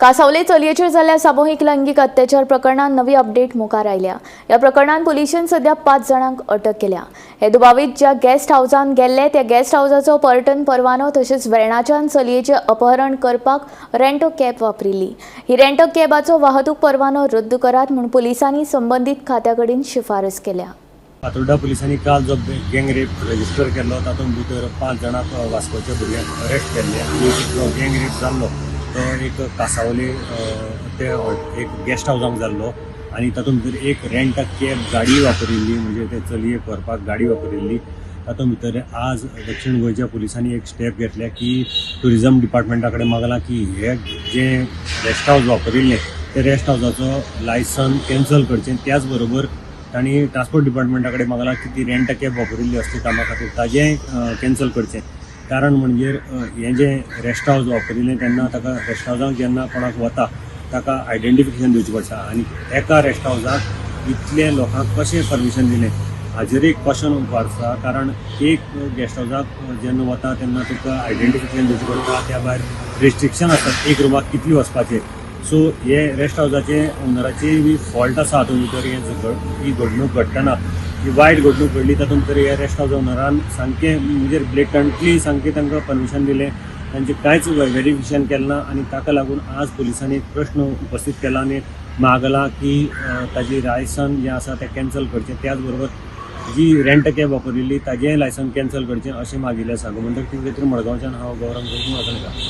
कासावले चलयेचेर जाल्ल्या सामुहीक लैंगीक अत्याचार प्रकरणात नवी अपडेट मुखार आयल्या. ह्या प्रकरणात पुलिशेन सध्या 5 जाणांक अटक केल्या. हे दुबावीत ज्या गेस्ट हावजान गेल्ले त्या गेस्ट हावजाचो पर्यटन परवानो तशेंच वेर्णाच्यान चलयेचें अपहरण करपाक रेंटो कॅब वापरिल्ली. ही रेंटो कॅबाचो वाहतूक परवानो रद्द करात म्हूण पुलिसांनी संबंदीत खात्या कडेन शिफारस केल्या. फातोर्डा पुलिसांनी काल जो गँग रेप रजिस्टर केल्लो, तातूंत भितर 5 जाणांक, वास्कोच्या भुरग्यांक अरेस्ट केल्ले आनी जो गँग रेप जाल्लो तो एक कासावले ते एक गेस्ट हावजांक जाल्लो आनी तातूंत भितर एक रेंट कॅब गाडी वापरिल्ली, म्हणजे ते चलयेक व्हरपाक गाडी वापरिल्ली. तातूंत भितर आज दक्षिण गोंयच्या पुलिसांनी एक स्टेप घेतल्या की टुरिजम डिपार्टमेंटा कडेन मागलां की हे जे रेस्ट हावज वापरिल्लें ते रेस्ट हावजाचो लायसन कॅन्सल करचें. त्याच बरोबर तांणी ट्रान्सपोर्ट डिपार्टमेंटा कडेन मागलां की ती रेंट कॅब वापरिल्ली असली कामा खातीर ताजें कॅन्सल करचें. कारण म्हणजे हें जें रेस्ट हावज वापरिल्लें तेन्ना ताका रेस्ट हावजाक जेन्ना कोणाक वता ताका आयडेंटिफिकेशन दिवचें पडटा आनी एका रेस्ट हावजाक इतले लोकांक कशें परमिशन दिलें हाजेर एक क्वेश्चन उबारता. कारण एक गेस्ट हावजाक जेन्ना वता तेन्ना तुका आयडेंटिफिकेशन दिवचें पडटा, त्या भायर रेस्ट्रिक्शन आसतात एक रुमाक कितली वचपाचें. सो हे रेस्ट हावजाचे ओनराची बी फॉल्ट आसा हातूंत भितर. हे ही घडणूक घडटना, ही वायट घडणूक घडली, तातूंत भितर हे रेस्ट हावज ओनरान सामकें म्हणजे ब्लेटंटली सामकें तांकां परमिशन दिलें, तांचें कांयच वेरिफिकेशन केलें ना आनी ताका लागून आज पुलिसांनी एक प्रश्न उपस्थीत केला आनी मागलां की ताजी लायसन जें आसा तें कॅन्सल करचें, त्याच बरोबर जी रेंट कॅब वापरिल्ली ताजेंय लायसन कॅन्सल करचें अशें मागिल्लें आसा. गोमंतक टीव्ही खातीर मडगांवच्यान हांव गौरव मडकणकार.